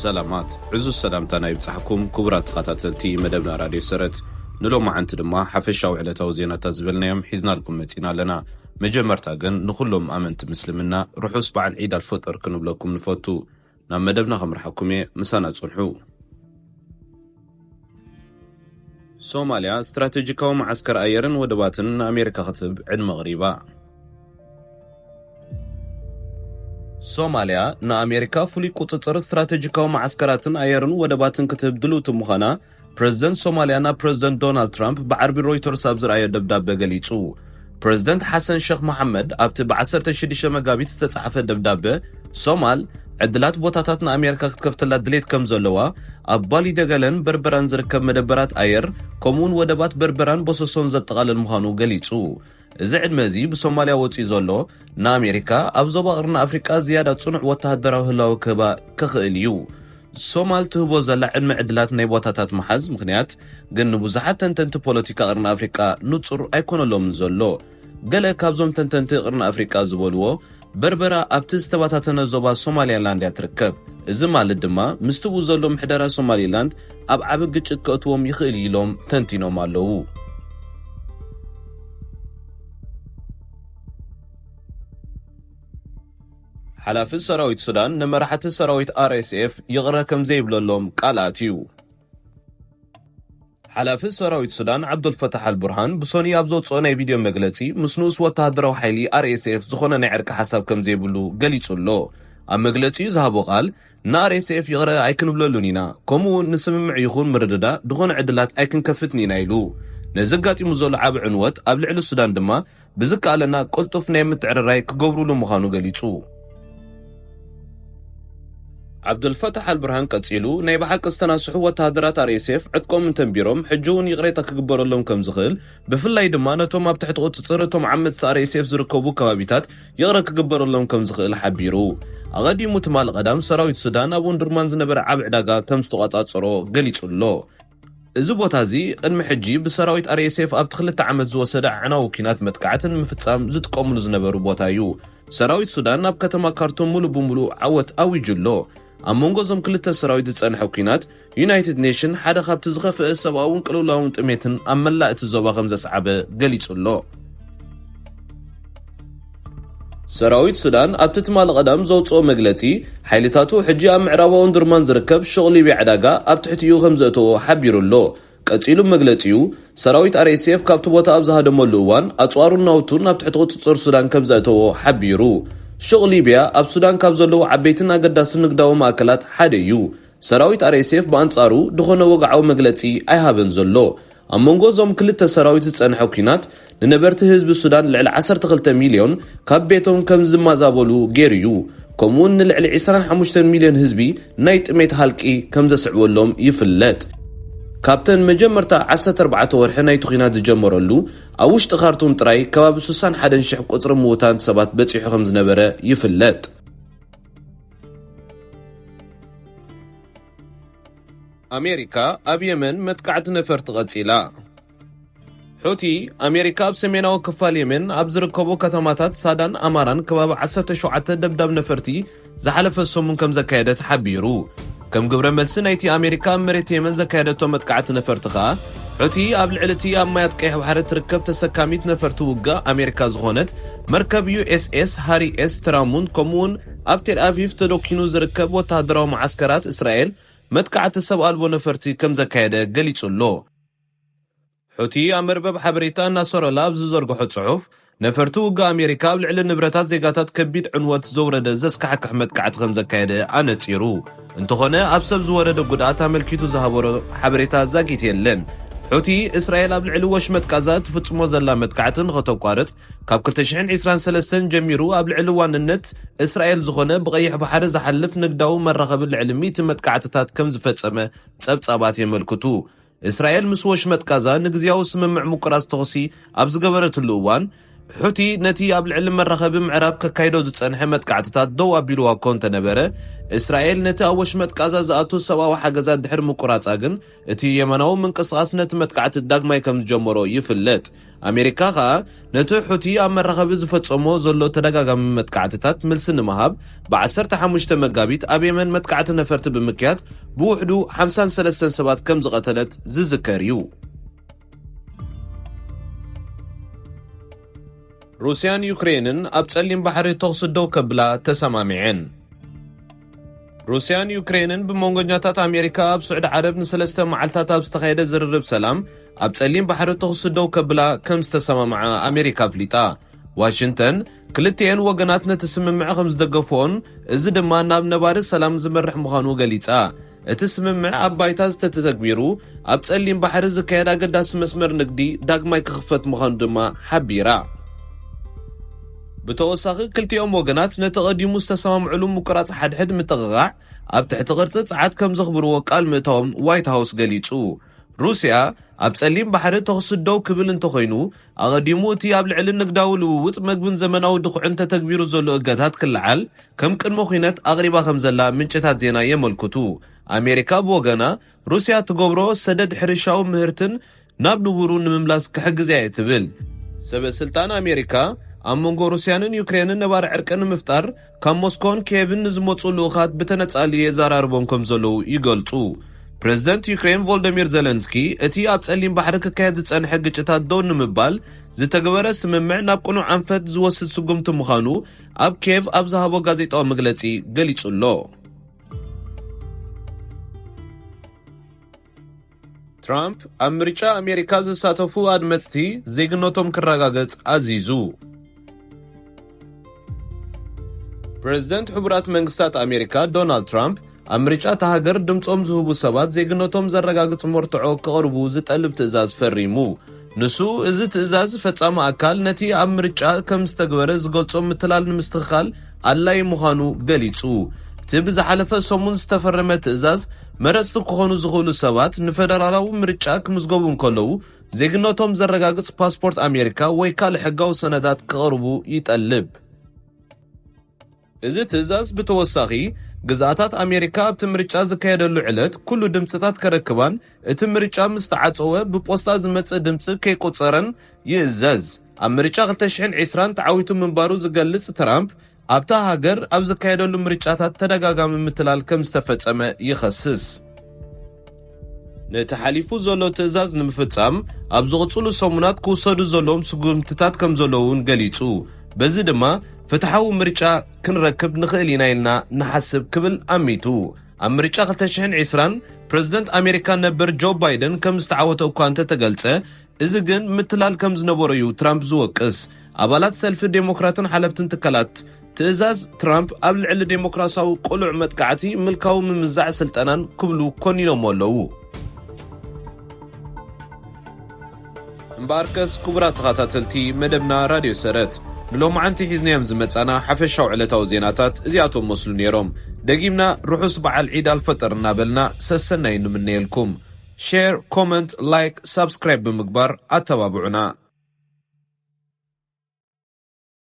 ሰላማት፣ ዕዙዝ ሰላምታና ይብጻሕኩም ክቡራት ተኸታተልቲ መደብና ራድዮ ሰረት። ንሎማዓንቲ ድማ ሓፈሻዊ ዕለታዊ ዜናታት ዝበልናዮም ሒዝናልኩም መጺና ኣለና። መጀመርታ ግን ንኹሎም ኣመንቲ ምስልምና ርሑስ በዓል ዒድ ኣልፈጥር ክንብለኩም ንፈቱ። ናብ መደብና ከምርሓኩም እየ፣ ምሳና ጽንሑ። ሶማልያ ስትራቴጂካዊ መዓስከር ኣየርን ወደባትን ንኣሜሪካ ክትህብ ዕድመ ኣቕሪባ። ሶማልያ ንኣሜሪካ ፍሉይ ቁጽጽር ስትራቴጂካዊ መዓስከራትን ኣየርን ወደባትን ክትህብ ድልውቲ ምዃና ፕረዚደንት ሶማልያ ናብ ፕረዚደንት ዶናልድ ትራምፕ ብዓርቢ ሮይተርስ ኣብ ዝረኣዮ ደብዳበ ገሊጹ። ፕረዚደንት ሓሰን ሸኽ መሓመድ ኣብቲ ብ ዓሰርተ ሽዱሽተ መጋቢት ዝተጻሕፈ ደብዳበ፣ ሶማል ዕድላት ቦታታት ንኣሜሪካ ክትከፍተላ ድሌት ከም ዘለዋ፣ ኣብ ባሊደገለን በርበራን ዝርከብ መደበራት ኣየር፣ ከምኡውን ወደባት በርበራን ቦሰሶን ዘጠቓልል ምዃኑ ገሊጹ። እዚ ዕድመ እዚ ብሶማልያ ወጺኡ ዘሎ፣ ንኣሜሪካ ኣብ ዞባ ቀርኒ ኣፍሪቃ ዝያዳ ጽኑዕ ወተሃደራዊ ህላወ ክህባ ክኽእል እዩ። ሶማል ትህቦ ዘላ ዕድመ ዕድላት ናይ ቦታታት ምሓዝ ምኽንያት ግን ንብዙሓት ተንተንቲ ፖለቲካ ቀርኒ ኣፍሪቃ ንጹር ኣይኮነሎምን ዘሎ። ገለ ካብዞም ተንተንቲ ቀርኒ ኣፍሪቃ ዝበልዎ፣ በርበራ ኣብቲ ዝተበታተነ ዞባ ሶማሊላንድ እያ ትርከብ። እዚ ማለት ድማ ምስቲ ብኡ ዘሎ ምሕደራ ሶማሊላንድ ኣብ ዓቢ ግጭት ከእትዎም ይኽእል እዩ ኢሎም ተንቲኖም ኣለዉ። ሓላፊ ሰራዊት ሱዳን ንመራሕቲ ሰራዊት ኣርኤስኤፍ ይቕረ ከም ዘይብለሎም ቃል ኣትዩ። ሓላፊ ሰራዊት ሱዳን ዓብዱልፈታሕ ኣልቡርሃን ብሶኒ ኣብ ዘውፅኦ ናይ ቪድዮ መግለፂ፣ ምስ ንኡስ ወተሃደራዊ ሓይሊ ኣርኤስኤፍ ዝኾነ ናይ ዕርቂ ሓሳብ ከም ዘይብሉ ገሊጹ ኣሎ። ኣብ መግለጺኡ ዝሃቦ ቃል፣ ንኣርኤስኤፍ ይቕረ ኣይክንብለሉን ኢና፣ ከምኡ እውን ንስምምዕ ይኹን ምርድዳእ ዝኾነ ዕድላት ኣይክንከፍትን ኢና ኢሉ። ነዚ ኣጋጢሙ ዘሎ ዓቢ ዕንወት ኣብ ልዕሊ ሱዳን ድማ ብዝከኣለና ቅልጡፍ ናይ ምትዕርራይ ክገብሩሉ ምዃኑ ገሊጹ። ዓብዱልፈታሕ ኣልብርሃን ቀጺሉ፣ ናይ ብሓቂ ዝተናስሑ ወተሃደራት ኣርኤስኤፍ ዕጥቆም እንተንቢሮም፣ ሕጂ እውን ይቕሬታ ክግበረሎም ከም ዝኽእል፣ ብፍላይ ድማ ነቶም ኣብ ትሕቲ ቁጽጽር እቶም ዓመጽቲ ኣርኤስኤፍ ዝርከቡ ከባቢታት ይቕረ ክግበረሎም ከም ዝኽእል ሓቢሩ። ኣቐዲሙ ትማሊ ቀዳም ሰራዊት ሱዳን ኣብ ኡምዱርማን ዝነበረ ዓቢ ዕዳጋ ከም ዝተቖጻጸሮ ገሊጹ ኣሎ። እዚ ቦታ እዚ ቅድሚ ሕጂ ብሰራዊት ኣርኤስኤፍ ኣብቲ ክልተ ዓመት ዝወሰደ ኣዕናዊ ኲናት መጥቃዕትን ምፍጻም ዝጥቀምሉ ዝነበሩ ቦታ እዩ። ሰራዊት ሱዳን ኣብ ከተማ ካርቱም ሙሉእ ብሙሉእ ዓወት ኣዊጁ ኣሎ። ኣብ መንጎ እዞም ክልተ ሰራዊት ዝጸንሐ ኲናት፣ ዩናይትድ ኔሽን ሓደ ካብቲ ዝኸፍአ ሰብኣውን ቅልውላውን ጥሜትን ኣብ መላእ እቲ ዞባ ከም ዘስዓበ ገሊጹ ኣሎ። ሰራዊት ሱዳን ኣብቲ ትማሊ ቀዳም ዘውጽኦ መግለጺ፣ ሓይልታቱ ሕጂ ኣብ ምዕራባዊ ኡምዱርማን ዝርከብ ሹቕ ሊብያ ዕዳጋ ኣብ ትሕቲኡ ከም ዘእተዎ ሓቢሩ ኣሎ። ቀጺሉ መግለጺኡ፣ ሰራዊት ኣርኤስኤፍ ካብቲ ቦታ ኣብ ዝሃደመሉ እዋን፣ ኣጽዋሩን ናውቱን ናብ ትሕቲ ቁጽጽር ሱዳን ከም ዘእተዎ ሓቢሩ። ሹቕ ሊብያ ኣብ ሱዳን ካብ ዘለዉ ዓበይትን ኣገዳስን ንግዳዊ ማእከላት ሓደ እዩ። ሰራዊት ኣርኤስኤፍ ብኣንጻሩ፣ ዝኾነ ወግዓዊ መግለጺ ኣይሃበን ዘሎ። ኣብ መንጎ እዞም ክልተ ሰራዊት ዝጸንሐ ኲናት፣ ንነበርቲ ህዝቢ ሱዳን ልዕሊ ዓሰርተ ክልተ ሚልዮን ካብ ቤቶም ከም ዝመዛበሉ ገይሩ እዩ። ከምኡውን ንልዕሊ ዕስራን ሓሙሽተን ሚልዮን ህዝቢ ናይ ጥሜት ሃልቂ ከም ዘስዕበሎም ይፍለጥ። ካብተን መጀመርታ ዓሰርተ ኣርባዕተ ወርሒ ናይቲ ኲናት ዝጀመረሉ፣ ኣብ ውሽጢ ካርቱም ጥራይ ከባቢ ስሳን ሓደን ሽሕ ቁጽሪ ምዉታት ሰባት በጺሑ ከም ዝነበረ ይፍለጥ። ኣሜሪካ ኣብ የመን መጥቃዕቲ ነፈርቲ ቀጺላ። ሑቲ፣ ኣሜሪካ ኣብ ሰሜናዊ ክፋል የመን ኣብ ዝርከቡ ከተማታት ሳዳን ኣማራን ከባቢ ዓሰርተ ሸውዓተ ደብዳብ ነፈርቲ ዝሓለፈ ሰሙን ከም ዘካየደት ሓቢሩ። ከም ግብረ መልሲ ናይቲ ኣሜሪካ ኣብ መሬት የመን ዘካየደቶ መጥቃዕቲ ነፈርቲ ከኣ፣ ሑቲ ኣብ ልዕሊ እቲ ኣብ ማያት ቀይሕ ባሕሪ ትርከብ ተሰካሚት ነፈርቲ ውግእ ኣሜሪካ ዝኾነት መርከብ ዩ ኤስ ኤስ ሃሪ ኤስ ትራሙንት፣ ከምኡውን ኣብ ቴል ኣቪቭ ተደኪኑ ዝርከብ ወተሃደራዊ መዓስከራት እስራኤል መጥቃዕቲ ሰብ ኣልቦ ነፈርቲ ከም ዘካየደ ገሊጹ ኣሎ። ሑቲ ኣብ መርበብ ሓበሬታ ናሶረላ ኣብ ዝዘርግሖ ጽሑፍ፣ ነፈርቲ ውግእ ኣሜሪካ ኣብ ልዕሊ ንብረታት ዜጋታት ከቢድ ዕንወት ዘውረደ ዘስካሕክሕ መጥቃዕቲ ከም ዘካየደ ኣነጺሩ። እንተኾነ፣ ኣብ ሰብ ዝወረደ ጉድኣት ኣመልኪቱ ዝሃበሮ ሓበሬታ ዛጊት የለን። ሑቲ፣ እስራኤል ኣብ ልዕሊ ወሽመጥ ጋዛ ትፍጽሞ ዘላ መጥቃዕቲ ንኸተቋርጽ፣ ካብ ክልተ ሽሕን ዕስራን ሰለስተን ጀሚሩ ኣብ ልዕሊ ዋንነት እስራኤል ዝኾነ ብቐይሕ ባሕሪ ዝሓልፍ ንግዳዊ መራኸቢ ልዕሊ ሚእቲ መጥቃዕትታት ከም ዝፈጸመ ጸብጻባት የመልክቱ። እስራኤል ምስ ወሽመጥ ጋዛ ንግዝያዊ ስምምዕ ምቁራጽ ተኹሲ ኣብ ዝገበረትሉ እዋን፣ ሑቲ ነቲ ኣብ ልዕሊ መራኸቢ ምዕራብ ከካይዶ ዝጸንሐ መጥቃዕትታት ደው ኣቢልዋ እኮ እንተነበረ፣ እስራኤል ነቲ ኣብ ወሽመጥ ቃዛ ዝኣቱ ሰብኣዊ ሓገዛት ድሕሪ ምቁራጻ ግን፣ እቲ የመናዊ ምንቅስቓስ ነቲ መጥቃዕቲ ዳግማይ ከም ዝጀመሮ ይፍለጥ። ኣሜሪካ ከኣ ነቲ ሑቲ ኣብ መራኸቢ ዝፈጸሞ ዘሎ ተደጋጋሚ መጥቃዕትታት ምልሲ ንምሃብ፣ ብ15 መጋቢት ኣብ የመን መጥቃዕቲ ነፈርቲ ብምክያድ ብውሕዱ ሓምሳን ሰለስተን ሰባት ከም ዝቐተለት ዝዝከር እዩ። ሩስያን ዩክሬንን ኣብ ጸሊም ባሕሪ ተኹሲ ደው ከብላ ተሰማሚዐን። ሩስያን ዩክሬንን ብመንጎኛታት ኣሜሪካ ኣብ ስዑዲ ዓረብ ንሰለስተ መዓልታት ኣብ ዝተኻየደ ዝርርብ ሰላም፣ ኣብ ጸሊም ባሕሪ ተኹሲ ደው ከብላ ከም ዝተሰማምዓ ኣሜሪካ ኣፍሊጣ። ዋሽንግተን ክልቲኤን ወገናት ነቲ ስምምዕ ከም ዝደገፍዎን፣ እዚ ድማ ናብ ነባሪ ሰላም ዝመርሕ ምዃኑ ገሊጻ። እቲ ስምምዕ ኣብ ባይታ ዝተተግቢሩ፣ ኣብ ጸሊም ባሕሪ ዝካየድ ኣገዳሲ መስመር ንግዲ ዳግማይ ክኽፈት ምዃኑ ድማ ሓቢራ። ብተወሳኺ፣ ክልቲኦም ወገናት ነቲ ቀዲሙ ዝተሰማምዕሉ ምቁራጽ ሓድሕድ ምጥቕቓዕ ኣብ ትሕቲ ቅርጺ ጸዓት ከም ዘኽብርዎ ቃል ምእታዎም ዋይት ሃውስ ገሊጹ። ሩስያ ኣብ ጸሊም ባሕሪ ተኹሲ ደው ክብል እንተኾይኑ፣ ኣቐዲሙ እቲ ኣብ ልዕሊ ንግዳዊ ልውውጥ መግብን ዘመናዊ ድኹዕን ተተግቢሩ ዘሎ እገታት ክለዓል ከም ቅድመ ኲነት ኣቕሪባ ከም ዘላ ምንጭታት ዜና የመልክቱ። ኣሜሪካ ብወገና፣ ሩስያ ትገብሮ ሰደድ ሕርሻዊ ምህርትን ናብ ንቡሩ ንምምላስ ክሕግዝ እየ ትብል። ሰበ ስልጣን ኣሜሪካ ኣብ መንጎ ሩስያንን ዩክሬንን ነባሪ ዕርቂ ንምፍጣር ካብ ሞስኮን ኪየቭን ንዝመጹ ልኡኻት ብተነጻሊ የዘራርቦም ከም ዘለዉ ይገልጹ። ፕሬዝደንት ዩክሬን ቮልደሚር ዘለንስኪ፣ እቲ ኣብ ጸሊም ባሕሪ ክካየድ ዝጸንሐ ግጭታት ደው ንምባል ዝተገበረ ስምምዕ ናብ ቅኑዕ ኣንፈት ዝወስድ ስጉምቲ ምዃኑ ኣብ ኪየቭ ኣብ ዝሃቦ ጋዜጣዊ መግለጺ ገሊጹ ኣሎ። ትራምፕ ኣብ ምርጫ ኣሜሪካ ዝሳተፉ ኣድመጽቲ ዜግነቶም ክረጋገጽ ኣዚዙ። ፕሬዝደንት ሕቡራት መንግስታት ኣሜሪካ ዶናልድ ትራምፕ፣ ኣብ ምርጫ እታ ሃገር ድምጾም ዝህቡ ሰባት ዜግነቶም ዘረጋግጽ መርትዖ ክቕርቡ ዝጠልብ ትእዛዝ ፈሪሙ። ንሱ፣ እዚ ትእዛዝ ፈጻሚ ኣካል ነቲ ኣብ ምርጫ ከም ዝተግበረ ዝገልጾ ምትላል ንምስትኽኻል ኣድላዪ ምዃኑ ገሊጹ። እቲ ብዝሓለፈ ሰሙን ዝተፈረመ ትእዛዝ፣ መረጽቲ ክኾኑ ዝኽእሉ ሰባት ንፈደራላዊ ምርጫ ክምዝገቡ እንከለዉ፣ ዜግነቶም ዘረጋግጽ ፓስፖርት ኣሜሪካ ወይ ካልእ ሕጋዊ ሰነዳት ክቕርቡ ይጠልብ። እዚ ትእዛዝ ብተወሳኺ፣ ግዝኣታት ኣሜሪካ ኣብቲ ምርጫ ዝካየደሉ ዕለት ኩሉ ድምጽታት ከረክባን፣ እቲ ምርጫ ምስ ተዓጸወ ብፖስታ ዝመጽእ ድምጺ ከይቁጸረን ይእዘዝ። ኣብ ምርጫ ክልተ ሽሕን ዕስራን ተዓዊቱ ምንባሩ ዝገልጽ ትራምፕ፣ ኣብታ ሃገር ኣብ ዝካየደሉ ምርጫታት ተደጋጋሚ ምትላል ከም ዝተፈጸመ ይኸስስ። ነቲ ሓሊፉ ዘሎ ትእዛዝ ንምፍጻም ኣብ ዝቕጽሉ ሰሙናት ክውሰዱ ዘለዎም ስጉምትታት ከም ዘለዉ እውን ገሊጹ። በዚ ድማ ፍትሓዊ ምርጫ ክንረክብ ንኽእል ኢና ኢልና ንሓስብ ክብል ኣሚቱ። ኣብ ምርጫ ክልተ ሽሕን ዕስራን ፕሬዝደንት ኣሜሪካ ነበር ጆ ባይደን ከም ዝተዓወተ እኳ እንተተገልጸ፣ እዚ ግን ምትላል ከም ዝነበሮ እዩ ትራምፕ ዝወቅስ። ኣባላት ሰልፊ ዴሞክራትን ሓለፍትን ትካላት ትእዛዝ ትራምፕ ኣብ ልዕሊ ዴሞክራሲያዊ ቅሉዕ መጥቃዕቲ ምልካዊ ምምዛዕ ስልጠናን ክብሉ ኮኒኖሞ ኣለዉ። እምበኣርከስ ክቡራት ተኸታተልቲ መደብና ራድዮ ሰረት፣ ንሎማዓንቲ ሒዝናዮም ዝመጻና ሓፈሻዊ ዕለታዊ ዜናታት እዚኣቶም መስሉ ነይሮም። ደጊምና ርሑስ በዓል ዒድ ኣልፈጥር እናበልና ሰሰናዩ ንምነየልኩም። ሼር፣ ኮመንት፣ ላይክ፣ ሳብስክራይብ ብምግባር ኣተባብዑና።